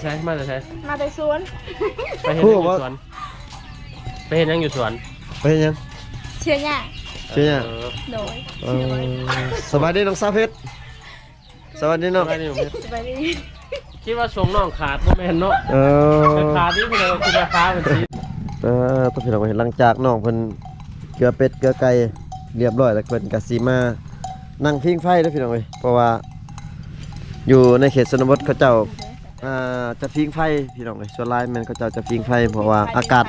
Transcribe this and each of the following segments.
ໃສ ມາແຕ່ໃສ? ມາແຕ່ສວນ. ໄປເຮັດຫຍັງຢູ່ສວນ? ໄປເຮັດຫຍັງຢູ່ສວນ? ໄປເຮັດຫຍັງ? ເສຍຫຍ້າ. ເສຍຫຍ້າ. ເອີ ໂດຍ. ເອີ ສະບາຍດີນ້ອງສາວເພັດ. ສະບາຍດີນ້ອງ. ສະບາຍດີນ້ອງເພັດ. ສະບາຍດີ. ຄິດວ່າສົ່ງນ້ອງຂາດ ບໍ່ແມ່ນເນາະ. ເອີ ຂາດນີ້ເພິ່ນກໍຄິດວ່າຂາດເພິ່ນຊິ. ເອີ ຕ້ອງພີ່ນ້ອງເຫັນ ຫຼັງຈາກນ້ອງເພິ່ນເກືອເປັດເກືອໄກ່ລຽບລ້ອຍແລ້ວ ເພິ່ນກໍຊິມານັ່ງຜິງໄຟເດີ້ພີ່ນ້ອງເອີຍ. ເພາະວ່າຢູ່ໃນເຂດຊົນນະບົດເຂົາເຈົ້າ ອ່າ ຈະຜິງໄຟພີ່ນ້ອງເອີຍ. ສ່ວນຫຼາຍແມ່ນເຂົາເຈົ້າຈະຜິງໄຟ ເພາະວ່າອາກາດ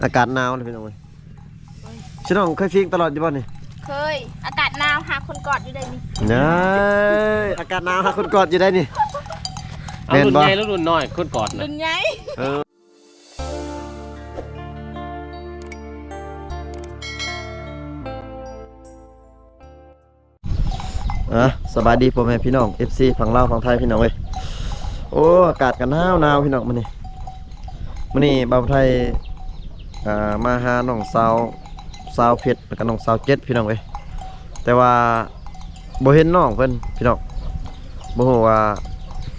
ອາກາດໜາວເດີ້ພີ່ນ້ອງເອີຍ. ຊິນ້ອງເຄີຍຜິງຕະຫຼອດຢູ່ບໍ່ນີ້? ເຄີຍ. ອາກາດໜາວຫາຄົນກອດຢູ່ໄດ໋ນີ້. ເອີຍ ອາກາດໜາວຫາຄົນກອດຢູ່ໄດ໋ນີ້. ເອົາ ແມ່ນບໍ່? ລຸ້ນໃຫຍ່ຫຼືລຸ້ນນ້ອຍ ຄົນກອດນະ? ລຸ້ນໃຫຍ່. ເອີ ອ່ະ ສະບາຍດີພໍ່ແມ່ພີ່ນ້ອງ ເອັຟຊີ ຝັ່ງລາວຝັ່ງໄທພີ່ນ້ອງເອີຍ. ໂອ້ ອາກາດກໍໜາວໆ ພີ່ນ້ອງມື້ນີ້. ມື້ນີ້ບ່າວໄທ ອ່າ ມາຫານ້ອງສາວ ສາວເພັດ ແລ້ວກໍນ້ອງສາວເຈັດ ພີ່ນ້ອງເອີຍ. ແຕ່ວ່າບໍ່ເຫັນນ້ອງເພິ່ນພີ່ນ້ອງ ບໍ່ຮູ້ວ່າ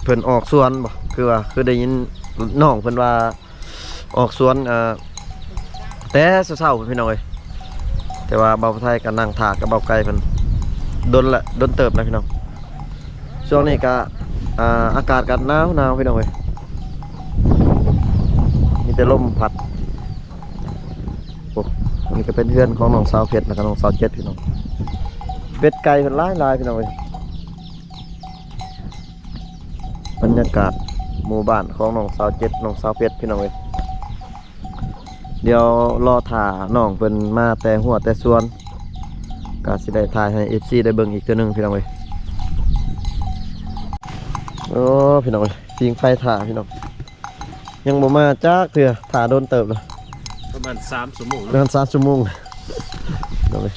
ເພິ່ນອອກສວນບໍ່. ຄືວ່າ ຄືໄດ້ຍິນນ້ອງເພິ່ນວ່າ ອອກສວນ ເອີ ແຕ່ເຊົ້າໆ ພຸ້ນພີ່ນ້ອງເອີຍ. ແຕ່ວ່າບ່າວໄທກໍນັ່ງຖ້າກັບບ່າວໄກ່ເພິ່ນດົນລະ ດົນເຕີບແລ້ວພີ່ນ້ອງ. ຊ່ວງນີ້ກໍ ອ່າ ອາກາດກໍໜາວໆ ພີ່ນ້ອງເອີຍ ມີແຕ່ລົມພັດ. ໂອ້ ອັນນີ້ກໍເປັນເຮືອນຂອງນ້ອງສາວເພັດ ແລ້ວກໍນ້ອງສາວເຈັດ ພີ່ນ້ອງ. ເປັດໄກ່ເພິ່ນຫຼາຍໆ ພີ່ນ້ອງເອີຍ. ບັນຍາກາດໝູ່ບ້ານຂອງນ້ອງສາວເຈັດ ນ້ອງສາວເພັດ ພີ່ນ້ອງເອີຍ. ດຽວລໍຖ້ານ້ອງເພິ່ນມາແຕ່ຮົ້ວແຕ່ສວນ ກໍຊິໄດ້ຖ່າຍໃຫ້ເອັຟຊີໄດ້ເບິ່ງອີກເທື່ອໜຶ່ງ ພີ່ນ້ອງເອີຍ. ໂອ້ ພີ່ນ້ອງເອີຍ ຜິງໄຟຖ້າພີ່ນ້ອງ. ຍັງບໍ່ມາຈັກເທື່ອ ຖ້າດົນເຕີບແລ້ວ ປະມານສາມຊົ່ວໂມງເນາະ. ປະມານສາມຊົ່ວໂມງ ພີ່ນ້ອງເອີຍ.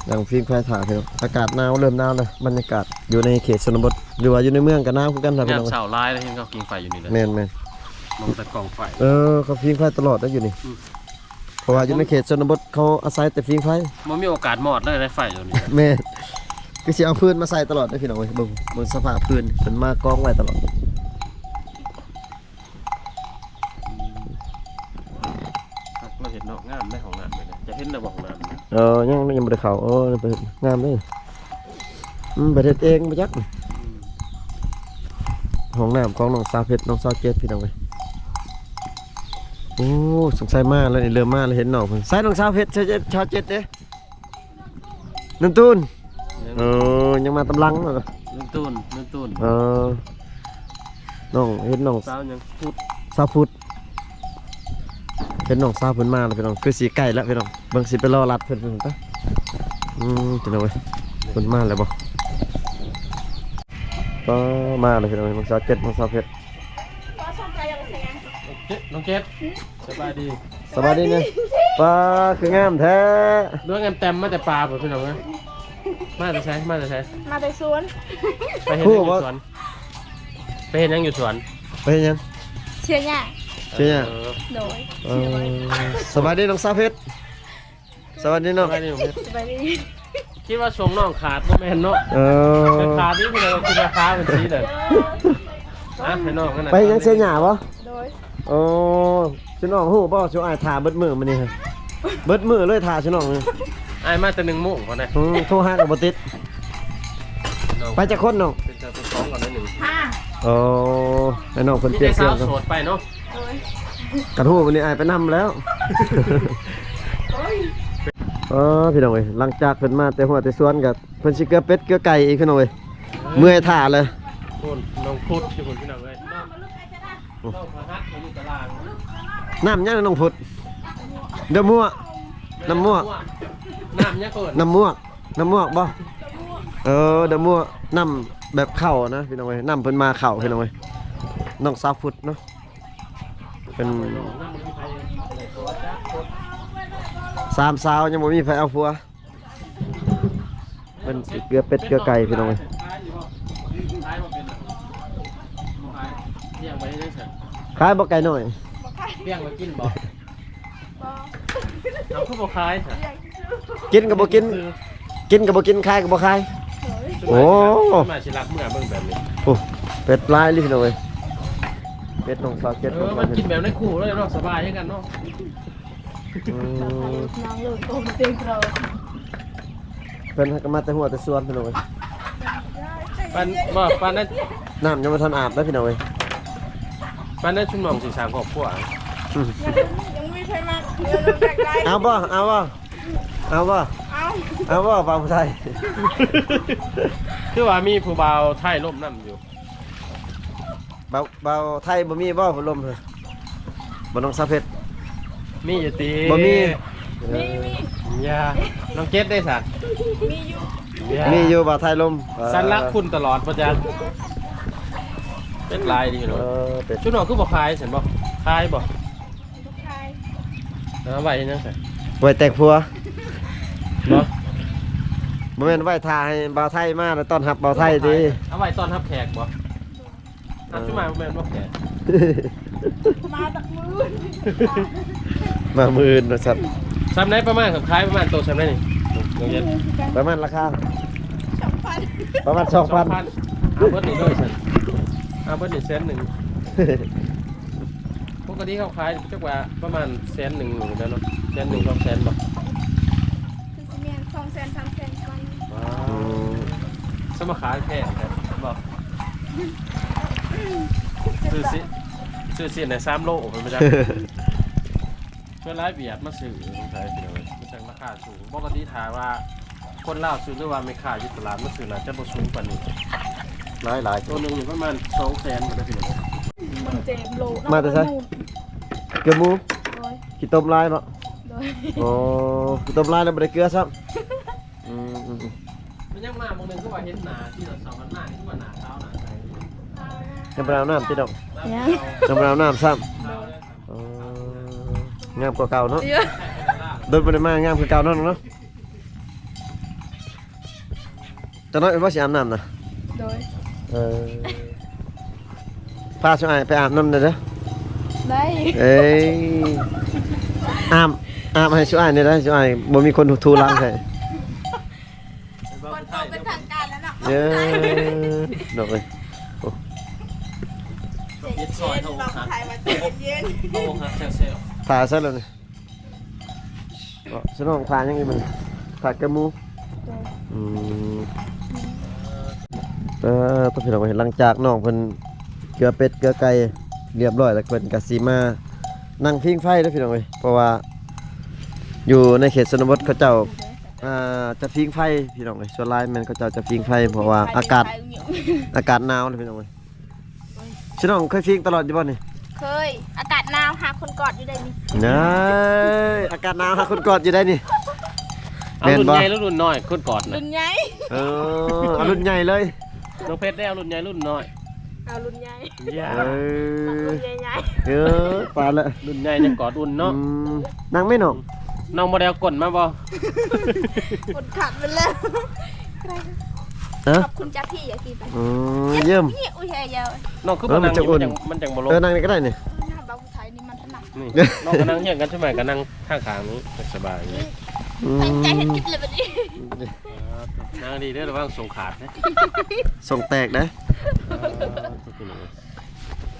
ນັ່ງຜິງໄຟຖ້າພີ່ນ້ອງ. ອາກາດໜາວ ເລີ່ມໜາວແລ້ວ. ບັນຍາກາດຢູ່ໃນເຂດຊົນນະບົດ ຫຼືວ່າຢູ່ໃນເມືອງກໍໜາວຄືກັນ ພີ່ນ້ອງເອີຍ. ຍາມເຊົ້າຫຼາຍແລ້ວເຫັນເຂົາຜິງໄຟຢູ່ນີ້ແຫຼະ. ແມ່ນໆ ມອງແຕ່ກອງໄຟ. ເອີ ເຂົາຜິງໄຟຕະຫຼອດໄດ໋ຢູ່ນີ້. ອືມ ເພາະວ່າຢູ່ໃນເຂດຊົນນະບົດເຂົາອາໄສແຕ່ຜິງໄຟ ບໍ່ມີໂອກາດມອດເລີຍໄດ໋ໄຟຕົວນີ້. ແມ່ນ ຄືຊິເອົາຟືນມາໃສ່ຕະຫຼອດເດີ້ພີ່ນ້ອງເອີຍ. ເບິ່ງ ເບິ່ງສະພາບຟືນ ເພິ່ນມາກອງໄວ້ຕະຫຼອດ. ຄັກເນາະ ເຮັດເນາະ ງາມເດ້ຫ້ອງນ້ຳນີ້ນະ. ຈະເຫັນແລ້ວບໍ່ຫ້ອງນ້ຳນີ້? ເອີ ຍັງ ຍັງບໍ່ໄດ້ເຂົ້າ. ເອີ ໄປເຮັດງາມເດ້. ອືມ ໄປເຮັດເອງບໍ່ຈັກ. ອືມ ຫ້ອງນ້ຳຂອງນ້ອງສາວເພັດ ນ້ອງສາວເຈັດ ພີ່ນ້ອງເອີຍ. ໂອ້ ສົງໄສມາແລ້ວນີ້ ເລີ່ມມາແລ້ວ ເຫັນນ້ອງເພິ່ນ. ໃສນ້ອງສາວເພັດ ສາວເຈັດ ສາວເຈັດເດ້? ໜຶ່ງຕູນ. ຍັງ ເອີ ຍັງມາຕາມຫຼັງເນາະ ໜຶ່ງຕູນ ໜຶ່ງຕູນ. ເອີ ນ້ອງ ເຫັນນ້ອງສາວຫຍັງ? ພຸດ ສາວພຸດ. ເຫັນນ້ອງສາວເພິ່ນມາແລ້ວພີ່ນ້ອງ ຄືຊິໃກ້ແລ້ວພີ່ນ້ອງ. ເບິ່ງຊິໄປລໍລັດເພິ່ນພຸ້ນໄປ. ອືມ ພີ່ນ້ອງເອີຍ ເພິ່ນມາແລ້ວບໍ່? ກໍມາແລ້ວພີ່ນ້ອງເອີຍ ນ້ອງສາວເຈັດ ນ້ອງສາວເພັດ. ນ້ອງເຈັດ ສະບາຍດີ. ສະບາຍດີເນາະ. ປ້າ ຄືງາມແທ້. ເລື່ອງງາມແຕ່ມມາແຕ່ປ່າພຸ້ນພີ່ນ້ອງເອີຍ. ມາແຕ່ໃສ? ມາແຕ່ໃສ? ມາແຕ່ສວນ. ໄປເຮັດຫຍັງຢູ່ສວນ? ໄປເຮັດຫຍັງຢູ່ສວນ? ໄປເຮັດຫຍັງ? ເສຍຫຍ້າ. ເສຍຫຍ້າ. ເອີ ໂດຍ. ເອີ ສະບາຍດີນ້ອງສາວເພັດ. ສະບາຍດີນ້ອງ. ສະບາຍດີນ້ອງເພັດ. ສະບາຍດີ. ຄິດວ່າສົ່ງນ້ອງຂາດ ບໍ່ແມ່ນເນາະ. ເອີ ຂາດນີ້ເພິ່ນກໍຄິດວ່າຂາດເປັນສີເດີ. ອ່ະ ໃຫ້ນ້ອງນັ້ນນະ. ໄປຫຍັງ ເສຍຫຍ້າບໍ່? ໂດຍ. ໂອ້ ຊຸນ້ອງຮູ້ບໍ່ ຊຸອ້າຍຖ້າເບິດມື້ມື້ນີ້ ເບິດມື້ເລີຍຖ້າຊຸນ້ອງ. ອ້າຍມາແຕ່ໜຶ່ງໂມງພຸ້ນນະ. ອືມ ໂທຫາກໍບໍ່ຕິດ. ໄປຈັກຄົນນ້ອງ? ເປັນເຈົ້າເປັນຂອງກັນໜ້ອຍໜຶ່ງ. ຫ້າ. ໂອ້ ໃຫ້ນ້ອງເພິ່ນປ່ຽນເຄື່ອງກ່ອນ. ມີແຕ່ສາວໂສດໄປເນາະ. ໂດຍ. ຄັນຮູ້ມື້ນີ້ອ້າຍໄປນຳແລ້ວ. ໂອ້ຍ ເອີ ພີ່ນ້ອງເອີຍ ຫຼັງຈາກເພິ່ນມາແຕ່ຮົ້ວແຕ່ສວນກໍ ເພິ່ນຊິເກືອເປັດເກືອໄກ່ອີກພີ່ນ້ອງເອີຍ. ເອີ ເມື່ອຍຖ້າເລີຍ. ໂອ້ ນ້ອງພຸດຢູ່ພຸ້ນພີ່ນ້ອງເອີຍ. ນ້ອງພະຫັດຢູ່ຕາລາງ. ນ້ຳຫຍັງນ້ອງພຸດ? ດອກມົ້ວ. ນ້ຳມົ້ວ. ນ້ຳຫຍັງເອີ້ນ? ນ້ຳມົ້ວ. ນ້ຳໝວກບໍ່? ເອີ ດອກມົ້ວ. ນ້ຳແບບເຂົ້ານະພີ່ນ້ອງເອີຍ ນ້ຳເພິ່ນມາເຂົ້າພີ່ນ້ອງເອີຍ. ນ້ອງສາວພຸດເນາະ ເປັນສາມສາວຍັງບໍ່ມີໃຜເອົາຜົວ. ເພິ່ນຊິເກືອເປັດເກືອໄກ່ພີ່ນ້ອງເອີຍ. ຂາຍບໍ່ໄກ່ນ້ອຍ? ລ້ຽງໄວ້ກິນບໍ່? ບໍ່. ເອົາ ຄືບໍ່ຂາຍຊະ? ກິນກໍບໍ່ກິນ ກິນກໍບໍ່ກິນ ຂາຍກໍບໍ່ຂາຍ. ໂອ້ ມາຊິລັກເມືອເບິ່ງແບບນີ້. ໂອ້ ເປັດຫຼາຍອີ່ຫຼີພີ່ນ້ອງເອີຍ. ເຈັດ ນ້ອງຊາວເຈັດ ເອີ ມັນກິນແບບໃນຄູ່ເລີຍເນາະ ສະບາຍຄືກັນເນາະ. ອືມ ນາງເລີຍໂຕເຕັມເຮົາ ເພິ່ນກໍມາແຕ່ຫົວແຕ່ສວນພີ່ນ້ອງເອີຍ. ປານ ບໍ່ ປານນັ້ນ ນ້ຳຍັງບໍ່ທັນອາບເດີພີ່ນ້ອງເອີຍ. ປານນັ້ນຊຸມນ້ອງຊິສ້າງຄອບຄົວ ອືມ ຍັງ ຍັງບໍ່ມີໃຜມັກ ເອົາບໍ່ ເອົາບໍ່ ເອົາບໍ່ ເອົາ ເອົາບໍ່ ບ່າວຜູ້ໄທ ຄືວ່າມີຜູ້ບ່າວໄທລົມນຳຢູ່. ບ່າວ ບ່າວໄທບໍ່ມີບໍ່ ພັດລົມ ບໍ່ ນ້ອງສາວເພັດ? ມີຢູ່ຕິ? ບໍ່ມີ ມີ ມີ ເອີ ຢ່າ ນ້ອງເຈັດເດ້ຊັ້ນ? ມີຢູ່ ຢ່າ ມີຢູ່ ບ່າວໄທລົມ. ສັນລັກຄຸນຕະຫຼອດບໍ່ຈັກ ເປັນຫຼາຍດີເນາະ. ເອີ ເປັນ ຊຸມນ້ອງຄືບໍ່ຂາຍຊັ້ນບໍ່? ຂາຍບໍ່? ບໍ່ຂາຍ. ເອົາໄວ້ເຮັດຫຍັງຊັ້ນ? ໄວ້ແຕ່ງຜົວ ບໍ່? ບໍ່ແມ່ນໄວ້ຖ້າໃຫ້ບ່າວໄທມາ ແລ້ວຕ້ອນຮັບບ່າວໄທຕິ? ເອົາໄວ້ຕ້ອນຮັບແຂກບໍ່? ອາ ເອີ ຊຸມມາບໍ່ແມ່ນບໍ່ແຂກ ມາຈັກມື້ ມາມື້ອື່ນວ່າຊັ້ນ. ສ່ຳໃດປະມານ ຄັນຂາຍປະມານໂຕສ່ຳໃດນີ້? ປະມານລາຄາ ສອງພັນ ປະມານ ສອງພັນ ສອງພັນ. ເອົາເບິດນີ້ເດີຊັ້ນ ເອົາເບິດນີ້ແສນໜຶ່ງ. ປົກກະຕິເຮົາຂາຍຈັກວ່າປະມານແສນໜຶ່ງນີ້ແຫຼະເນາະ ແສນໜຶ່ງ ສອງແສນບໍ່? ຄືຊິແມ່ນສອງແສນ ສາມແສນປາຍ. ວ້າວ ອືມ ສະມາຂາຍແພງແທ້ບໍ່? ຊື້ຊິ ຊື້ຊິນໃຫ້ສາມໂລພຸ້ນບໍ່ຈັກ. ສ່ວນຫຼາຍຫວຽດມາຊື້ ສົງໄສພີ່ນ້ອງເອີຍ ມັນຈັ່ງລາຄາສູງ. ປົກກະຕິຖ້າວ່າຄົນລາວຊື້ ຫຼືວ່າແມ່ຄ້າຢູ່ຕະຫຼາດມາຊື້ ໜ້າຈະບໍ່ສູງປານນີ້. ຫຼາຍໆ ໂຕໜຶ່ງນີ້ປະມານສອງແສນພຸ້ນເດີພີ່ນ້ອງ. ມັນເຈັບໂລ ມາແຕ່ໃສ? ເກືອໝູ. ໂດຍ ຂີ້ຕົມຫຼາຍເນາະ. ໂດຍ ໂອ້ ຂີ້ຕົມຫຼາຍແລ້ວບໍ່ໄດ້ເກືອຊ້ຳ. ອືມໆໆ ມັນຍັງມາມື້ໜຶ່ງ ຄືວ່າເຫັນໜ້າທີ່ເຮົາສອບມັນມານີ້ ຄືວ່າໜ້າຂາວໜ້າໃສ. ຍັງບໍ່ໄດ້ອາບນ້ຳຕິນ້ອງ? ຍັງ ຍັງບໍ່ໄດ້ອາບນ້ຳຊ້ຳ. ອໍ ງາມກວ່າເກົ່າເນາະ. ໂດຍ ບໍ່ໄດ້ມາ ງາມຄືເກົ່າເນາະ ເນາະ. ຈັກໜ້ອຍເພິ່ນວ່າຊິອາບນ້ຳນະ. ໂດຍ ເອີ ພາຊຸອ້າຍໄປອາບນ້ຳແດ່ເດີ. ໄດ້ ເອີຍ ອາບ ອາບໃຫ້ຊຸອ້າຍແດ່ເດີ ຊຸອ້າຍບໍ່ມີຄົນຖູຫຼັງໃຫ້. ຝົນຕົກເປັນທາງການແລ້ວເນາະ. ເອີ ນ້ອງເອີຍ ໂອ້ ເຢັນໆ ນ້ອງໄທວ່າເຢັນໆ. ຖ້າໃສ່ແລ້ວນີ້ ເອີ ສະໜອງ ຖ້າຫຍັງອີກມື້ນີ້? ຖ້າເກືອໝູ. ໂດຍ ອືມ ເອີ ຕອນພີ່ນ້ອງເອີຍ ຫຼັງຈາກນ້ອງເພິ່ນເກືອເປັດເກືອໄກ່ລຽບລ້ອຍແລ້ວ ເພິ່ນກະຊິມານັ່ງຜິງໄຟເດີພີ່ນ້ອງເອີຍ. ເພາະວ່າຢູ່ໃນເຂດຊົນນະບົດເຂົາເຈົ້າ ອ່າ ຈະຜິງໄຟພີ່ນ້ອງເອີຍ. ສ່ວນຫຼາຍແມ່ນເຂົາເຈົ້າຈະຜິງໄຟ ເພາະວ່າອາກາດ ອາກາດໜາວເດີພີ່ນ້ອງເອີຍ. ຊິນ້ອງເຄີຍຜິງຕະຫຼອດຢູ່ບໍ່ນີ້? ເຄີຍ. ອາກາດໜາວຫາຄົນກອດຢູ່ໄດ໋ນີ້. ເອີຍ ອາກາດໜາວຫາຄົນກອດຢູ່ໄດ໋ນີ້. ເອົາ ແມ່ນບໍ່? ລຸ້ນໃຫຍ່ຫຼືລຸ້ນນ້ອຍ ຄົນກອດນະ? ລຸ້ນໃຫຍ່. ເອີ ເອົາລຸ້ນໃຫຍ່ເລີຍ. ນ້ອງເພັດໄດ້ເອົາລຸ້ນໃຫຍ່ ລຸ້ນນ້ອຍ? ເອົາລຸ້ນໃຫຍ່. ເອີ ລຸ້ນໃຫຍ່ໆ. ເອີ ປານລະ ລຸ້ນໃຫຍ່ຍັງກອດອຸ່ນເນາະ. ອືມ ນັ່ງແມ່ນ້ອງ. ນ້ອງບໍ່ໄດ້ເອົາກົ້ນມາບໍ່? ກົ້ນຂາດໄປແລ້ວ. ຮະ? ຂອບຄຸນຈ້າພີ່ ຢ່າກີໄປ. ອືມ ຢ້ຽມ. ນີ້ ອຸ້ຍ ແຮຍາວ. ນ້ອງຄືບໍ່ນັ່ງ ເອີ ມັນຈັ່ງອຸ່ນ ມັນຈັ່ງ ມັນຈັ່ງບໍ່ລົມ. ເອີ ນັ່ງນີ້ກໍໄດ້ນີ້. ເອີ ນັ່ງເບົາຜູ້ຊາຍນີ້ມັນຖະໜັດ. ນີ້ ນ້ອງກໍນັ່ງຮຽງກັນ ສ່ວນຫຼາຍກໍນັ່ງທາງຂ້າງນີ້ ສະບາຍ. ອືມ ຕັ້ງໃຈເຮັດກິນເລີຍບັດນີ້. ນັ່ງດີເດີ ລະວັງສົ້ງຂາດເດີ ສົ້ງແຕກເດີ.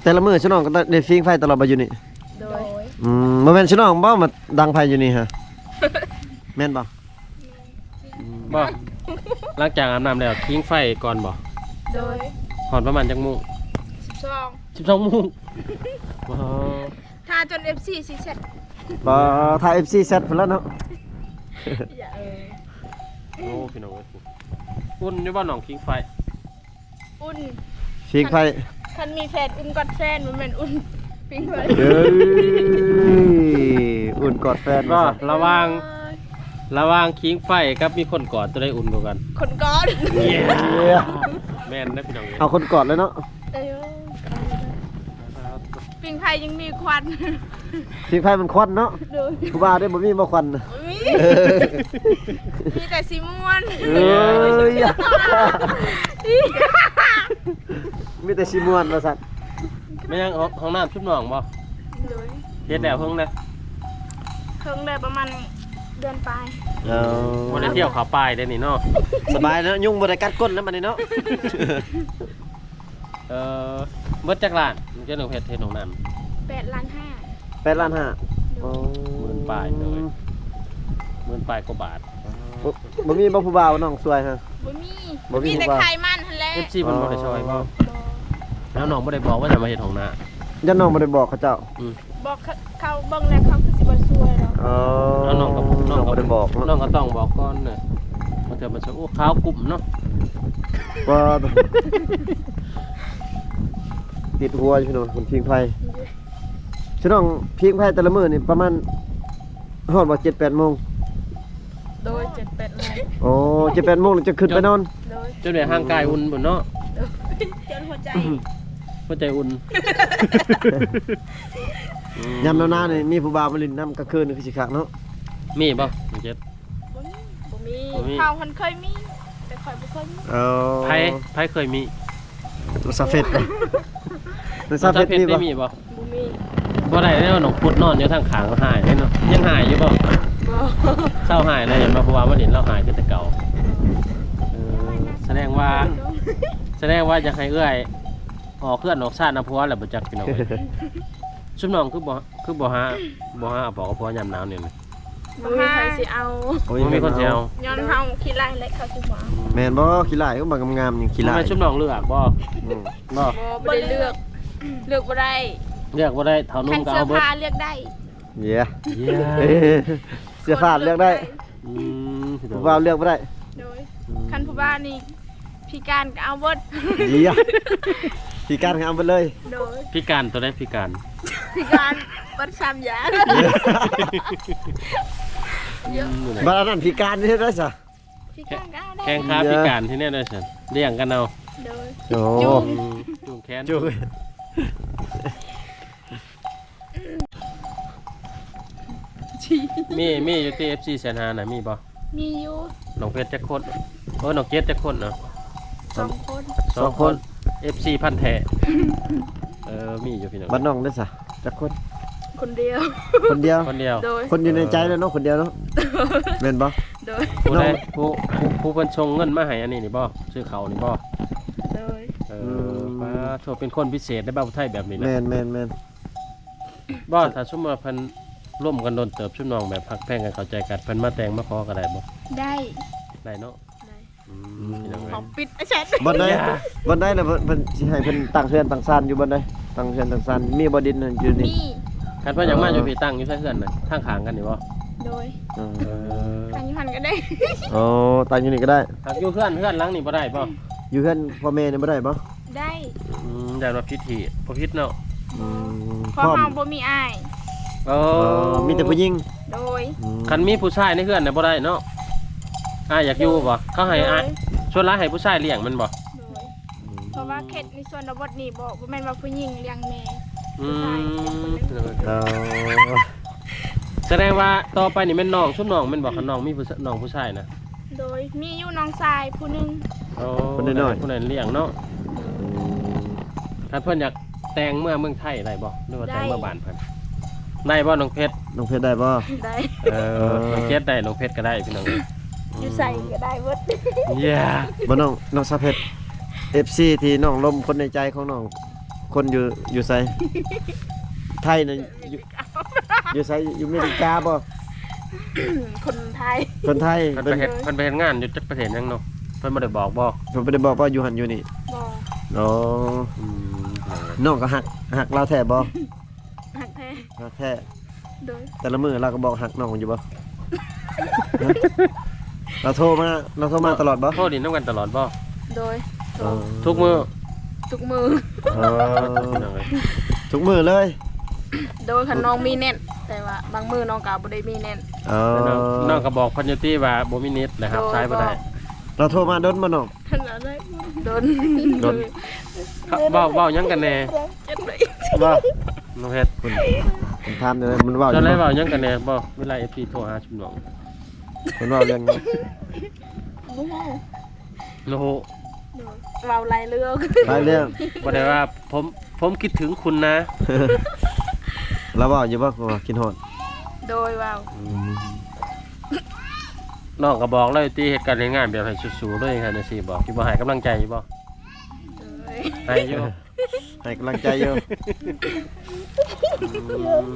ແຕ່ລະມື້ຊະນ້ອງກໍໄດ້ຜິງໄຟຕະຫຼອດບໍ່ຢູ່ນີ້? ໂດຍ. ອືມ ບໍ່ແມ່ນຊະນ້ອງບໍ່ມາດັງໄຟຢູ່ນີ້ຫະ? ແມ່ນບໍ່? ອືມ ບໍ່ ຫຼັງຈາກອາບນ້ຳແລ້ວຜິງໄຟກ່ອນບໍ່? ໂດຍ. ຮອດປະມານຈັກໂມງ? ສິບສອງ ສິບສອງໂມງ. ບໍ່ ຖ້າຈົນເອັຟຊີຊິແຊັດ. ບໍ່ ຖ້າເອັຟຊີແຊັດພຸ້ນລະເນາະ. ເອີ ໂອ້ ພີ່ນ້ອງເອີຍ ອຸ່ນຢູ່ບໍ່ນ້ອງຜິງໄຟ? ອຸ່ນ ຜິງໄຟ. ຄັນ ຄັນມີແຟນອຸ່ນກອດແຟນ ບໍ່ແມ່ນອຸ່ນຜິງໄຟ. ເອີຍ ອຸ່ນກອດແຟນ. ບໍ່ ລະຫວ່າງ ລະຫວ່າງຜິງໄຟກັບມີຄົນກອດ ໂຕໃດອຸ່ນກວ່າກັນ? ຄົນກອດ. ເອີຍ ແມ່ນເດີພີ່ນ້ອງເອີຍ ເອົາຄົນກອດເລີຍເນາະ. ເອີ ຜິງໄຟຍັງມີຄວັນ. ຜິງໄຟມັນຄວັນເນາະ. ໂດຍ. ຜູ້ບ່າວເດ້ ບໍ່ມີບໍ່ຄວັນນະ? ບໍ່ມີ ມີແຕ່ຊິມ່ວນ. ເອີຍ ມີແຕ່ຊິມ່ວນວ່າຊັ້ນ. ແມ່ນຫຍັງ ຫ້ອງ ຫ້ອງນ້ຳຊຸມນ້ອງບໍ່? ໂດຍ. ເຮັດແລ້ວເຫິງແລ້ວ? ເຫິງແລ້ວ ປະມານເດືອນປາຍ. ເອີ ບໍ່ໄດ້ທ່ຽວເຂົ້າປ່າເດ້ນີ້ເນາະ. ສະບາຍເນາະ ຍຸງບໍ່ໄດ້ກັດກົ້ນແລ້ວບັດນີ້ເນາະ. ເອີ ເບິດຈັກລ້ານ? ເຮັດນ້ອງເພັດເຮັດຫ້ອງນ້ຳ ແປດລ້ານຫ້າ ແປດລ້ານຫ້າ ໂອ້ ໝື່ນປາຍເລີຍ ໝື່ນປາຍກວ່າບາດ ບໍ່ ບໍ່ມີບໍ່ຜູ້ບ່າວນ້ອງຊ່ວຍຮະ ບໍ່ມີ ບໍ່ມີ ມີແຕ່ຂາຍມັນຫັ້ນແຫຼະ ເອັຟຊີ ເພິ່ນບໍ່ໄດ້ຊ່ອຍບໍ່ ບໍ່ ແລ້ວນ້ອງບໍ່ໄດ້ບອກວ່າຈະມາເຮັດຫ້ອງນ້ຳ ຢ້ານນ້ອງບໍ່ໄດ້ບອກເຂົາເຈົ້າ ອືມ ບອກເຂົາ ເຂົາເບິ່ງແລ້ວເຂົາຄືຊິບໍ່ຊ່ວຍດອກ ອໍ ເອົານ້ອງກໍ ນ້ອງກໍບໍ່ໄດ້ບອກເນາະ ນ້ອງກໍຕ້ອງບອກກ່ອນເນາະ ບາງເທື່ອມັນຊິ ໂອ້ ຂາວກຸ້ມເນາະ ວ່າ ຕິດຫົວຢູ່ພີ່ນ້ອງ ຄົນພິງໄຟ ພີ່ນ້ອງພິງໄຟແຕ່ລະມື້ນີ້ປະມານຮອດບໍ່ ເຈັດແປດໂມງ ໂດຍ ເຈັດແປດໂມງ ໂອ້ ເຈັດແປດໂມງຈະຂຶ້ນໄປນອນ ໂດຍ ຈົນແບບຮ່າງກາຍອຸ່ນພຸ້ນເນາະ ໂດຍ ຈົນຫົວໃຈ ຫົວໃຈອຸ່ນ ອືມ ຍາມໜາວໆນີ້ມີຜູ້ບ່າວມາຫຼິ້ນນຳກາງຄືນຄືຊິຄັກເນາະ ມີບໍ່ ນ້ອງເຈັດ ບໍ່ມີ ບໍ່ມີ ບໍ່ມີ ເຂົາຫັ້ນເຄີຍມີ ແຕ່ຂ້ອຍບໍ່ເຄີຍມີ ເອີ ໃຜ ໃຜເຄີຍມີ ນ້ອງສາວເພັດ ນ້ອງສາວເພັດມີບໍ່ ບໍ່ມີ ບໍ່ໄດ້ແລ້ວ ນ້ອງພຸດນອນຢູ່ທາງຂ້າງ ຮ້ອງໄຫ້ເດ້ເນາະ ຍັງຮ້ອງຢູ່ບໍ່ ບໍ່ ເຊົາຮ້ອງແລ້ວ ຍ້ອນວ່າຜູ້ບ່າວມາຫຼິ້ນ ລາວຮ້ອງຄືແຕ່ເກົ່າ ເອີ ສະແດງວ່າ ສະແດງວ່າຢາກໃຫ້ເອື້ອຍອອກເຮືອນອອກຊານນຳຜົວແລ້ວບໍ່ຈັກ ພີ່ນ້ອງເອີຍ ຊຸມນ້ອງຄືບໍ່ ຄືບໍ່ຫາ ບໍ່ຫາເອົາປອກເອົາຜົວຍາມໜາວນີ້ ບໍ່ມີໃຜຊິເອົາ ບໍ່ມີໃຜຊິເອົາ ຍ້ອນເຮົາຂີ້ລ້າຍແຫຼະ ເຂົາຊິບໍ່ເອົາ ແມ່ນບໍ່? ຂີ້ລ້າຍ ເອີ ບັກງາມໆ ຍັງຂີ້ລ້າຍ ແມ່ນຊຸມນ້ອງເລືອກບໍ່? ອືມ ບໍ່ ບໍ່ ບໍ່ໄດ້ເລືອກ ເລືອກບໍ່ໄດ້ ເລືອກບໍ່ໄດ້ ເຖົ້າໜຸ່ມກໍເອົາເບິດ ຄັນເສື້ອຜ້າເລືອກໄດ້ ເຢຍ ເຢຍ ເສື້ອຜ້າເລືອກໄດ້ ອືມ ຜູ້ບ່າວເລືອກບໍ່ໄດ້ ໂດຍ ອືມ ຄັນຜູ້ບ່າວນີ້ ພິການກໍເອົາເບິດ ເຢຍ ພິການກໍເອົາເບິດເລີຍ ໂດຍ ພິການຕົວໃດພິການ? ພິການເບິດສາມຢ່າງ ອືມ ບັດອັນນັ້ນພິການເຮັດໄດ້ຊະ? ພິການກໍເອົາໄດ້ ແຂ້ງຂາພິການເຮັດແນວໃດຊັ້ນ? ລ້ຽງກັນເອົາ ໂດຍ ໂອ້ ຈູງ ຈູງແຂນ ຈູງ ມີ ມີຢູ່ຕິ ເອັຟຊີແສນຫ້ານະ ມີບໍ່? ມີຢູ່ ນ້ອງເພັດຈັກຄົນ? ເອີ ນ້ອງເຈັດຈັກຄົນນະ? ສອງຄົນ ສອງຄົນ ສອງຄົນ ເອັຟຊີພັນແທ້ ເອີ ມີຢູ່ພີ່ນ້ອງ ບັດນ້ອງເດ້ຊະ ຈັກຄົນ? ຄົນດຽວ ຄົນດຽວ ຄົນດຽວ ໂດຍ ຄົນຢູ່ໃນໃຈແລ້ວເນາະ ຄົນດຽວເນາະ ແມ່ນບໍ່? ໂດຍ ຜູ້ໃດ ນ້ອງ ຜູ້ ຜູ້ ຜູ້ເພິ່ນສົ່ງເງິນມາໃຫ້ອັນນີ້ນີ້ບໍ່? ຊື້ເຂົ້ານີ້ບໍ່? ໂດຍ ເອີ ອືມ ປາໂທ ເປັນຄົນພິເສດໃນບ່າວໄທແບບນີ້ນະ ແມ່ນໆໆ ບໍ່ ຖ້າສົມມຸດວ່າເພິ່ນລົມກັນດົນເຕີບ ຊຸມນ້ອງແບບຮັກແພງກັນເຂົ້າໃຈກັນ ເພິ່ນມາແຕ່ງມາຂໍກໍໄດ້ບໍ່? ໄດ້ ໄດ້ເນາະ ໄດ້ ອືມ ອືມ ພີ່ນ້ອງເອີຍ ຂອງປິດ ບໍ່ໄດ້ ບໍ່ໄດ້ນະ ເພິ່ນ ເພິ່ນຊິໃຫ້ເພິ່ນຕັ້ງເຮືອນຕັ້ງຊານຢູ່ບ່ອນໃດ? ຕັ້ງເຮືອນຕັ້ງຊານ ມີບໍ່ດິນນັ້ນຢູ່ນີ້? ມີ ຄັນເພິ່ນຢາກມາຢູ່ພີ້ ຕັ້ງຢູ່ໃສເຮືອນນະ? ທາງຂ້າງກັນນີ້ບໍ່? ໂດຍ ເອີ ເອີ ຕັ້ງຢູ່ຫັ້ນກໍໄດ້ ອໍ ຕັ້ງຢູ່ນີ້ກໍໄດ້ ຫາກຢູ່ເຮືອນ ເຮືອນຫຼັງນີ້ບໍ່ໄດ້ບໍ່? ຢູ່ເຮືອນພໍ່ແມ່ນີ້ບໍ່ໄດ້ບໍ່? ໄດ້ ອືມ ຢ້ານວ່າຜິດທີ່ ບໍ່ຜິດເນາະ ອືມ ເພາະເຮົາບໍ່ມີອ້າຍ ໂອ້ ເອີ ມີແຕ່ຜູ້ຍິງ ໂດຍ ອືມ ຄັນມີຜູ້ຊາຍໃນເຮືອນນະບໍ່ໄດ້ເນາະ ອ້າຍຢາກຢູ່ບໍ່? ເຂົາໃຫ້ອ້າຍ ໂດຍ ສ່ວນຫຼາຍໃຫ້ຜູ້ຊາຍລ້ຽງແມ່ນບໍ່? ໂດຍ ອືມ ເພາະວ່າເຂດໃນຊົນນະບົດນີ້ບໍ່ ບໍ່ແມ່ນວ່າຜູ້ຍິງລ້ຽງແມ່ ອືມ ຜູ້ຊາຍ ເອີ ສະແດງວ່າຕໍ່ໄປນີ້ແມ່ນນ້ອງ ຊຸມນ້ອງແມ່ນບໍ່? ຄັນນ້ອງມີຜູ້ຊ- ນ້ອງຜູ້ຊາຍນະ ໂດຍ ມີຢູ່ນ້ອງຊາຍຜູ້ໜຶ່ງ ໂອ້ ຜູ້ນ້ອຍໆ ຜູ້ນັ້ນລ້ຽງເນາະ ອືມ ຄັນເພິ່ນຢາກແຕ່ງເມືອເມືອງໄທໄດ້ບໍ່? ຫຼືວ່າແຕ່ງເມືອບ້ານເພິ່ນ ໄດ້ບໍ່ນ້ອງເພັດ? ນ້ອງເພັດໄດ້ບໍ່? ໄດ້ ເອີ ນ້ອງເຈັດໄດ້ ນ້ອງເພັດກໍໄດ້ພີ່ນ້ອງ ຢູ່ໃສກໍໄດ້ເບິດ ຢ່າ ບໍ່ນ້ອງ ນ້ອງສາວເພັດ ເອັຟຊີ ທີ່ນ້ອງລົມ ຄົນໃນໃຈຂອງນ້ອງ ຄົນຢູ່ ຢູ່ໃສ? ໄທນະ ຢູ່ ຢູ່ໃສ? ຢູ່ເມລິກາບໍ່? ຄົນໄທ ຄົນໄທ ເພິ່ນໄປເຮັດ ເພິ່ນໄປເຮັດງານຢູ່ຈັກປະເທດຫຍັງເນາະ? ເພິ່ນບໍ່ໄດ້ບອກບໍ່? ເພິ່ນບໍ່ໄດ້ບອກວ່າຢູ່ຫັ້ນຢູ່ນີ້? ບໍ່ ອໍ ອືມ ນ້ອງກໍຮັກ ຮັກລາວແທ້ບໍ່? ຮັກແທ້ ຮັກແທ້ ໂດຍ ແຕ່ລະມື້ລາວກໍບອກຮັກນ້ອງຢູ່ບໍ່? ລາວໂທມາ ລາວໂທມາຕະຫຼອດບໍ່? ໂທຫຼິ້ນນຳກັນຕະຫຼອດບໍ່? ໂດຍ ເອີ ທຸກມື້ ທຸກມື້ ເອີ ທຸກມື້ເລີຍ ໂດຍ ຄັນນ້ອງມີເນັດ ແຕ່ວ່າບາງມື້ນ້ອງກໍບໍ່ໄດ້ມີເນັດ ເອີ ນ້ອງ ນ້ອງກໍບອກເພິ່ນຢູ່ຕິວ່າບໍ່ມີເນັດ ແລ້ວຮັບສາຍບໍ່ໄດ້ ລາວໂທມາດົນບໍ່ນ້ອງ? ດົນ ດົນ ເວົ້າ ເວົ້າຫຍັງກັນແດ່? ເວົ້າ ນ້ອງເພັດ ເພິ່ນ ເພິ່ນຖາມເດ້ ມັນເວົ້າ ສ່ວນຫຼາຍເວົ້າຫຍັງກັນແດ່ບໍ່? ເວລາເອັຟຊີໂທຫາຊຸມນ້ອງ ເພິ່ນເວົ້າເລື່ອງຫຍັງ? ບໍ່ຮູ້ ໂອ້ໂຫ ເວົ້າຫຼາຍເລື່ອງ ຫຼາຍເລື່ອງ ບໍ່ໄດ້ວ່າ ຜົມ ຜົມຄິດເຖິງຄຸນນະ ລາວເວົ້າຢູ່ບໍ່? ວ່າຄິດຮອດ ໂດຍ ເວົ້າ ອືມ ນ້ອງກໍບອກເລີຍຕິ ເຮັດການເຮັດງານແບບໃຫ້ສູ້ໆເລີຍ ຈັ່ງຊັ້ນ ຈັ່ງຊີ້ບໍ ຊິບໍ່ໃຫ້ກຳລັງໃຈຢູ່ບໍ່? ໂດຍ ໃຫ້ຢູ່ ໃຫ້ກຳລັງໃຈຢູ່. ອືມ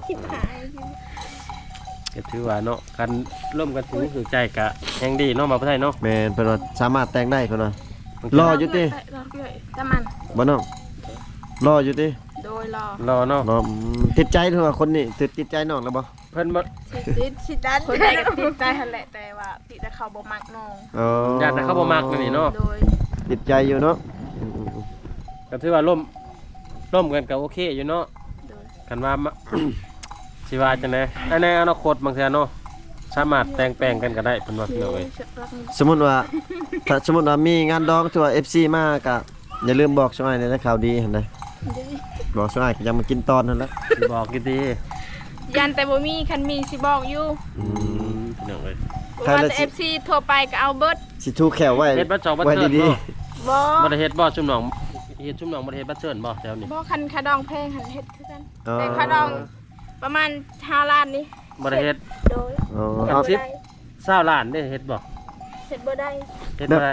ກໍຖືວ່າເນາະ ຄັນລົມກັນຖືກໃຈກໍແຮງດີເນາະ ບ່າວໄທເນາະ. ແມ່ນ ເພິ່ນວ່າສາມາດແຕ່ງໄດ້ ເພິ່ນວ່າ. ໂອເຄ ຫຼໍ່ຢູ່ຕິ? ຫຼໍ່ເອື້ອຍ ຕາມັນ ບໍ່ນ້ອງ? ຫຼໍ່ຢູ່ຕິ? ໂດຍ ຫຼໍ່ ຫຼໍ່ເນາະ. ອືມ ຕິດໃຈ ຖືວ່າຄົນນີ້ ຕິດ ຕິດໃຈນ້ອງແລ້ວບໍ່? ເພິ່ນບໍ່ ຊິຕິດ ຊິດັນ ຄົນໃດກໍຕິດໃຈຫັ້ນແຫຼະ ແຕ່ວ່າຕິດແຕ່ເຂົາບໍ່ມັກນ້ອງ. ອໍ ຢ້ານແຕ່ເຂົາບໍ່ມັກນັ້ນນີ້ເນາະ. ໂດຍ ຕິດໃຈຢູ່ເນາະ. ອືມໆໆ ກໍຖືວ່າລົມ ລົມກັນກໍໂອເຄຢູ່ເນາະ. ໂດຍ ຄັນວ່າມາ ຊິວ່າຈັ່ງໃດ ໃນອະນາຄົດບາງເທື່ອເນາະ ສາມາດແຕ່ງແປງກັນກໍໄດ້ ເພິ່ນວ່າ ພີ່ນ້ອງເອີຍ. ສົມມຸດວ່າ ຖ້າສົມມຸດວ່າມີງານດອງ ຖືວ່າເອັຟຊີມາກໍ ຢ່າລືມບອກຊ່ວຍອ້າຍແດ່ ຂ່າວດີຫັ້ນນະ. ໂດຍ ບອກຊ່ວຍອ້າຍກໍຍັງມາກິນຕອນຫັ້ນແຫຼະ. ຊິບອກຢູ່ຕິ? ຢ້ານແຕ່ບໍ່ມີ ຄັນມີຊິບອກຢູ່. ອືມ ອືມ ພີ່ນ້ອງເອີຍ ບໍ່ວ່າແຕ່ເອັຟຊີທົ່ວໄປກໍເອົາເບິດ. ຊິຖູແຂ້ວໄວ້ ເຮັດບັດສອງບັດເຊີນບໍ່? ບໍ່ ບໍ່ໄດ້ເຮັດບໍ່? ຊຸມນ້ອງ ເຮັດ ຊຸມນ້ອງບໍ່ໄດ້ເຮັດບັດເຊີນບໍ່ແຖວນີ້? ບໍ່ ຄັນຄ່າດອງແພງຫັ້ນເຮັດຄືກັນ. ອໍ ແຕ່ຄ່າດອງປະມານຫ້າລ້ານນີ້ ບໍ່ໄດ້ເຮັດ. ໂດຍ ອໍ ເອົາສິບ ຊາວລ້ານເດ້ ເຮັດບໍ່? ເຮັດບໍ່ໄດ້ ເຮັດບໍ່ໄດ້.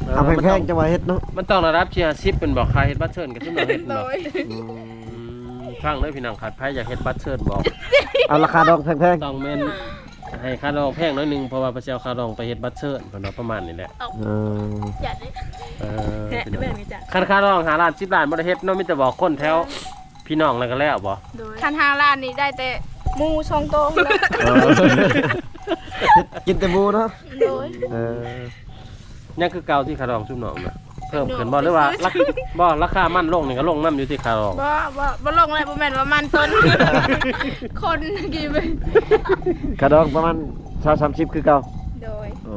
ເອີ ເອົາແພງໆ ມັນຕ້ອງ ຈັ່ງວ່າເຮັດເນາະ. ມັນຕ້ອງລະດັບສີ່ຫ້າສິບ ເປັນບໍ່? ຄ່າເຮັດບັດເຊີນກັບຊຸມນ້ອງເຮັດບໍ່? ໂດຍ ອືມ ອືມ ຟັງເດີພີ່ນ້ອງ ຄັນໃຜຢາກເຮັດບັດເຊີນບອກ ເອົາລາຄາດອງແພງໆ ຕ້ອງແມ່ນໃຫ້ຄ່າດອງແພງໜ້ອຍໜຶ່ງ ເພາະວ່າເພິ່ນຊິເອົາຄ່າດອງໄປເຮັດບັດເຊີນ ເພິ່ນວ່າປະມານນີ້ແຫຼະ. ເອີ ເອີ ແມ່ນນີ້ຈ້ະ ຄັນຄ່າດອງຫ້າລ້ານ ສິບລ້ານ ບໍ່ໄດ້ເຮັດເນາະ ມີແຕ່ບອກຄົນແຖວ ພີ່ນ້ອງແລ້ວກໍແລ້ວບໍ່? ໂດຍ ຄັນຫ້າລ້ານນີ້ໄດ້ແຕ່ໝູ່ສອງໂຕ. ເອີ ກິນແຕ່ໝູ່ເນາະ. ໂດຍ ເອີ ຍັງຄືເກົ່າທີ່ຄ່າດອງຊຸມນ້ອງນະ ເພີ່ມຂຶ້ນບໍ່ ຫຼືວ່າ ບໍ່ ລາຄາມັນລົງນີ້ກໍລົງນຳຢູ່ທີ່ຄ່າດອງ? ບໍ່ ບໍ່ ບໍ່ລົງແລ້ວ ບໍ່ແມ່ນວ່າມັນຕົ້ນ ຄົນກີ້ ຄ່າດອງປະມານຊາວສາມສິບຄືເກົ່າ. ໂດຍ ໂອ້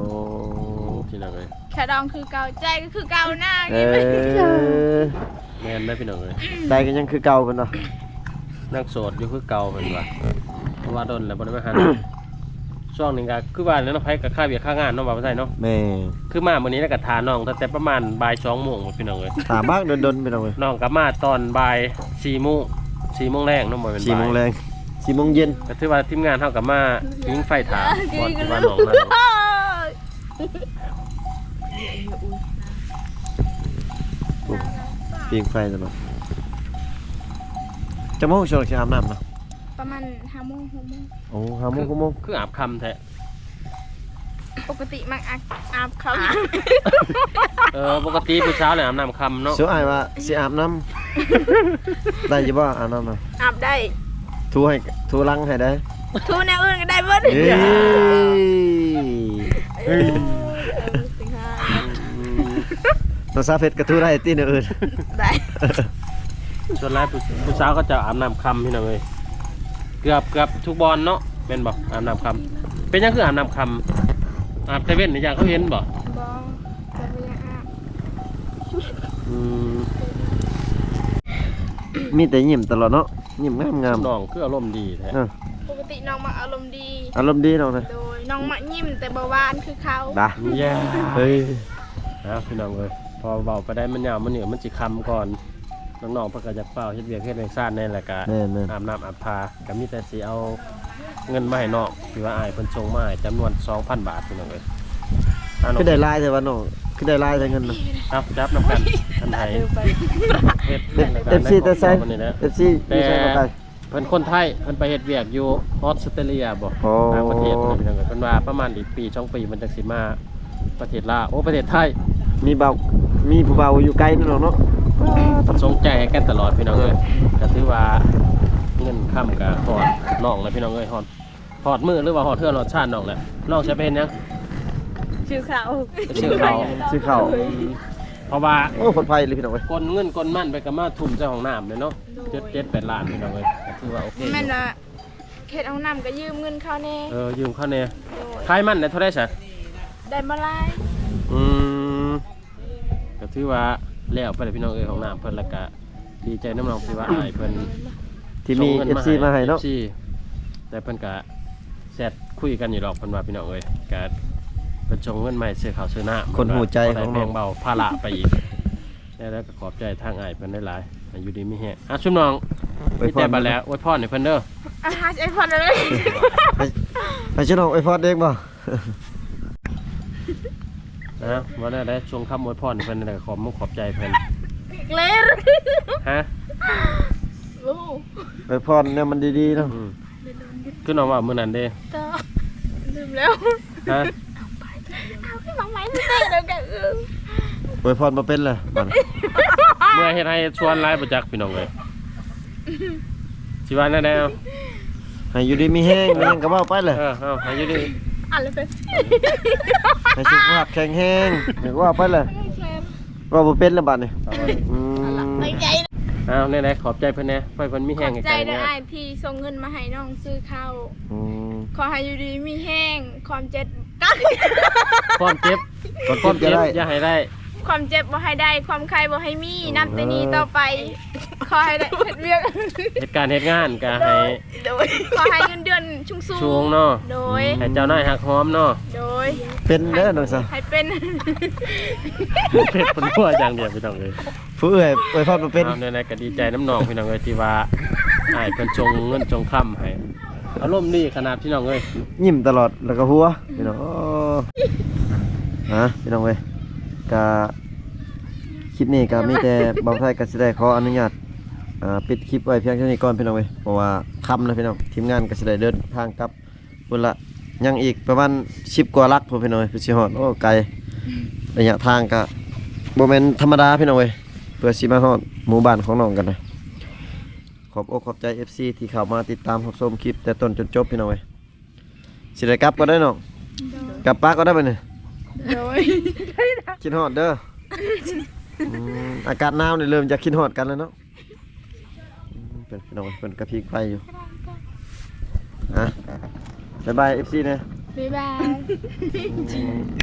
ພີ່ນ້ອງເອີຍ ຄ່າດອງຄືເກົ່າ ໃຈກໍຄືເກົ່ານະ. ເອີ ແມ່ນເດີພີ່ນ້ອງເອີຍ ໃຈກໍຍັງຄືເກົ່າເພິ່ນວ່າ ຍັງໂສດຢູ່ຄືເກົ່າເພິ່ນວ່າ ເພາະວ່າດົນແລ້ວບໍ່ໄດ້ມາຫາ. ຊ່ວງນີ້ກໍຄືວ່າແຫຼະເນາະ ໃຜກໍຄາວຽກຄາງານເນາະ ວ່າໄປໃສເນາະ. ແມ່ນ ຄືມາມື້ນີ້ແລ້ວກໍຖ້ານ້ອງຕັ້ງແຕ່ປະມານບ່າຍສອງໂມງພຸ້ນ ພີ່ນ້ອງເອີຍ ຖ້າບັກດົນໆ ພີ່ນ້ອງເອີຍ. ນ້ອງກໍມາຕອນບ່າຍສີ່ໂມງ ສີ່ໂມງແລງເນາະ ບໍ່ແມ່ນ ສີ່ໂມງແລງ ສີ່ໂມງເຢັນ ກໍຖືວ່າທີມງານເຮົາກໍມາຜິງໄຟຖ້າບ່ອນທີ່ວ່ານ້ອງນັ້ນ. ໂອ້ ຜິງໄຟແລ້ວເນາະ. ຈັກໂມງຊ່ວງຊິອາບນ້ຳນະ? ປະມານຫ້າໂມງ ຫົກໂມງ. ໂອ້ ຫ້າໂມງ ຫົກໂມງ ຄືອາບຄ່ຳແທ້. ປົກກະຕິມັກອາບ ອາບຄ່ຳ. ເອີ ປົກກະຕິຜູ້ສາວແຫຼະອາບນ້ຳຄ່ຳເນາະ. ສ່ວນອ້າຍວ່າຊິອາບນ້ຳ ໄດ້ຢູ່ບໍ່ ອາບນ້ຳນະ? ອາບໄດ້ ຖູໃຫ້ ຖູຫຼັງໃຫ້ໄດ້. ຖູແນວອື່ນກໍໄດ້ເບິດ. ເອີ ເອີ ເອີ ນ້ອງສາວເພັດກໍຖູໄດ້ຕິແນວອື່ນ? ໄດ້. ສ່ວນຫຼາຍຜູ້ ຜູ້ສາວເຂົາເຈົ້າອາບນ້ຳຄ່ຳ ພີ່ນ້ອງເອີຍ ເກືອບ ເກືອບທຸກບ່ອນເນາະ ແມ່ນບໍ່? ອາບນ້ຳຄ່ຳ. ເປັນຫຍັງຄືອາບນ້ຳຄ່ຳ? ອາບແຕ່ເວັນນີ້ ຢ້ານເຂົາເຫັນບໍ່? ບໍ່ ເຂົາບໍ່ຢາກອາບ. ອືມ ມີແຕ່ຍິ້ມຕະຫຼອດເນາະ ຍິ້ມງາມໆ. ນ້ອງຄືອາລົມດີແທ້. ເອີ ປົກກະຕິນ້ອງມັກອາລົມດີ ອາລົມດີນ້ອງນະ. ໂດຍ ນ້ອງມັກຍິ້ມແຕ່ບໍ່ຫວານຄືເຂົາ. ດາ ເອີຍ ເອົາ ພີ່ນ້ອງເອີຍ ພໍເວົ້າໄປໄດ້ມັນຍາວມັນຍືດ ມັນຊິຄ່ຳກ່ອນ. ນ້ອງໆ ເພິ່ນກໍຢາກຟ້າວເຮັດວຽກເຮັດວຽກຊານແດ່ ແລ້ວກໍ ແມ່ນໆ ອາບນ້ຳອາບທ່າ ກໍມີແຕ່ຊິເອົາເງິນມາໃຫ້ນ້ອງ ທີ່ວ່າອ້າຍເພິ່ນສົ່ງມາໃຫ້ຈຳນວນສອງພັນບາດ ພີ່ນ້ອງເອີຍ. ຄືໄດ້ຫຼາຍແທ້ວ່ານ້ອງ ຄືໄດ້ຫຼາຍແທ້ເງິນນະ? ເອົາ ຈັບນຳກັນ ອັນໃດ ເອັຟຊີແຕ່ໃສ? ເອັຟຊີຢູ່ໃສ? ແຕ່ ເພິ່ນຄົນໄທ ເພິ່ນໄປເຮັດວຽກຢູ່ອອສເຕຣເລຍບໍ ອໍ ຕ່າງປະເທດ ພີ່ນ້ອງເອີຍ. ເພິ່ນວ່າປະມານອີກປີສອງປີ ເພິ່ນຈັ່ງຊິມາປະເທດລາວ ໂອ້ ປະເທດໄທ. ມີບ່າວ ມີຜູ້ບ່າວຢູ່ໄກນັ້ນເນາະ ສົ່ງໃຈໃຫ້ກັນຕະຫຼອດ ພີ່ນ້ອງເອີຍ. ກໍຖືວ່າເງິນຄຳກໍຮອດນ້ອງແລ້ວ ພີ່ນ້ອງເອີຍ ຮອດ ຮອດມື້ ຫຼືວ່າຮອດເຮືອນຮອດຊານນ້ອງແລ້ວ. ນ້ອງຊິໄປເຮັດຫຍັງ? ຊື້ເຂົ້າ ໄປຊື້ເຂົ້າ ຊື້ເຂົ້າ. ເພາະວ່າ ໂອ້ ປອດໄພເລີຍ ພີ່ນ້ອງເອີຍ ກົນເງິນກົນມັນໄປກໍມາທຸ່ມໃສ່ຫ້ອງນ້ຳເລີຍເນາະ. ໂດຍ ເຈັດ ເຈັດ ແປດລ້ານ ພີ່ນ້ອງເອີຍ ກໍຖືວ່າໂອເຄ. ແມ່ນລະ ເຂດຫ້ອງນ້ຳກໍຢືມເງິນເຂົາແດ່. ເອີ ຢືມເຂົາແດ່. ໂດຍ ຂາຍມັນໄດ້ເທົ່າໃດຊະ? ໄດ້ບໍ່ຫຼາຍ. ອືມ ກໍຖືວ່າແລ້ວໄປແລ້ວ ພີ່ນ້ອງເອີຍ ຫ້ອງນ້ຳເພິ່ນ. ແລ້ວກໍດີໃຈນຳນ້ອງທີ່ວ່າອ້າຍເພິ່ນທີ່ມີ ເອັຟຊີ ມາໃຫ້ເນາະ ເອັຟຊີ. ແຕ່ເພິ່ນກໍແຊັດຄຸຍກັນຢູ່ດອກ ເພິ່ນວ່າ ພີ່ນ້ອງເອີຍ ກໍເພິ່ນສົ່ງເງິນມາໃຫ້ຊື້ເຂົ້າຊື້ນ້ຳ ຄົນຮູ້ໃຈຂອງນ້ອງ ແບ່ງເບົາພາລະໄປອີກ. ແລ້ວກໍຂອບໃຈທາງອ້າຍເພິ່ນຫຼາຍໆ ໃຫ້ຢູ່ດີມີແຮງ. ອ່ະ ຊຸມນ້ອງ ອວຍພອນ ມີແຕ່ບັດແລ້ວ ອວຍພອນໃຫ້ເພິ່ນເດີ. ອ່າ ອວຍພອນເລີຍ ໃຫ້ ໃຫ້ຊຸມນ້ອງອວຍພອນເອງບໍ? ນະ ວ່າແນວໃດ ຊ່ວງຄຳອວຍພອນໃຫ້ເພິ່ນ ແລ້ວກໍຂອບມຸກຂອບໃຈເພິ່ນ. ເລຍ ຮະ ໂອ້ ໄປພອນແນວມັນດີໆເນາະ ອືມ ຄືນ້ອງວ່າມື້ນັ້ນເດ້ ກໍລືມແລ້ວ ຮະ ເອົາຄືມາໃໝ່ແທ້ແລ້ວກໍ ເອີ ອວຍພອນບໍ່ເປັນເລີຍ ເມື່ອຍເຮັດໄຮ່ເຮັດສວນຫຼາຍບໍ່ຈັກ ພີ່ນ້ອງເອີຍ ຊິວ່າແນວໃດເອົາ ໃຫ້ຢູ່ດີມີແຮງ ມີຫຍັງກໍເວົ້າໄປແຫຼະ ເອີ ເອົາ ໃຫ້ຢູ່ດີ ອັນລະເປັນ ໃຫ້ສຸຂະພາບແຂງແຮງ ກໍເວົ້າໄປແຫຼະ ເວົ້າບໍ່ເປັນແລ້ວບາດນີ້ ອືມ ເອົາແນວໃດ ຂອບໃຈເພິ່ນແດ່ ຂໍໃຫ້ເພິ່ນມີແຮງ ຂອບໃຈເດີອ້າຍທີ່ສົ່ງເງິນມາໃຫ້ນ້ອງຊື້ເຂົ້າ ອືມ ຂໍໃຫ້ຢູ່ດີມີແຮງ ຄວາມເຈັບ ຄວາມເຈັບ ຄວາມເຈັບຢ່າໃຫ້ໄດ້ ຄວາມເຈັບບໍ່ໃຫ້ໄດ້ ຄວາມໄຂ້ບໍ່ໃຫ້ມີ ອືມ ນັບແຕ່ນີ້ຕໍ່ໄປ ຂໍໃຫ້ໄດ້ເຮັດວຽກ ເຮັດການເຮັດງານກໍໃຫ້ ໂດຍ ຂໍໃຫ້ເງິນເດືອນສູງໆ ສູງເນາະ ໂດຍ ໃຫ້ເຈົ້ານາຍຮັກຫອມເນາະ ໂດຍ ເປັນເດີນ້ອງສາວ ໃຫ້ເປັນ ເປັນເປັນຫົວຢ່າງດຽວ ພີ່ນ້ອງເອີຍ ຜູ້ເອື້ອຍອວຍພອນບໍ່ເປັນ ເອົາແນວໃດກໍດີໃຈນຳນ້ອງ ພີ່ນ້ອງເອີຍ ທີ່ວ່າອ້າຍເພິ່ນສົ່ງເງິນສົ່ງຄຳໃຫ້ ອາລົມດີຂະໜາດ ພີ່ນ້ອງເອີຍ ຍິ້ມຕະຫຼອດ ແລ້ວກໍຫົວ ພີ່ນ້ອງ ຮະ ພີ່ນ້ອງເອີຍ ກະ ຄລິບນີ້ກໍມີແຕ່ບ່າວໄທກໍຊິໄດ້ຂໍອະນຸຍາດ ອ່າ ປິດຄລິບໄວ້ພຽງເທົ່ານີ້ກ່ອນ ພີ່ນ້ອງເອີຍ ເພາະວ່າຄ່ຳແລ້ວ ພີ່ນ້ອງ ທີມງານກໍຊິໄດ້ເດີນທາງກັບພຸ້ນລະ ຍັງອີກປະມານສິບກວ່າຫຼັກພຸ້ນ ພີ່ນ້ອງເອີຍ ເພື່ອຊິຮອດ ໂອ້ ໄກ ໄລຍະທາງກໍບໍ່ແມ່ນທຳມະດາ ພີ່ນ້ອງເອີຍ ເພື່ອຊິມາຮອດໝູ່ບ້ານຂອງນ້ອງກັນນະ ຂອບອົກຂອບໃຈ ເອັຟຊີ ທີ່ເຂົ້າມາຕິດຕາມຮັບຊົມຄລິບແຕ່ຕົ້ນຈົນຈົບ ພີ່ນ້ອງເອີຍ ຊິໄດ້ກັບກ່ອນເດີນ້ອງ ກັບປາກ່ອນເດີບັດນີ້ ໂດຍ ຄິດຮອດເດີ ອືມ ອາກາດໜາວນີ້ເລີ່ມຈະຄິດຮອດກັນແລ້ວເນາະ ອືມ ເພິ່ນ ພີ່ນ້ອງເພິ່ນກະພິງໄຟຢູ່ ອ່ະ ບາຍບາຍ ເອັຟຊີ ແດ່ ບາຍບາຍ ອືມ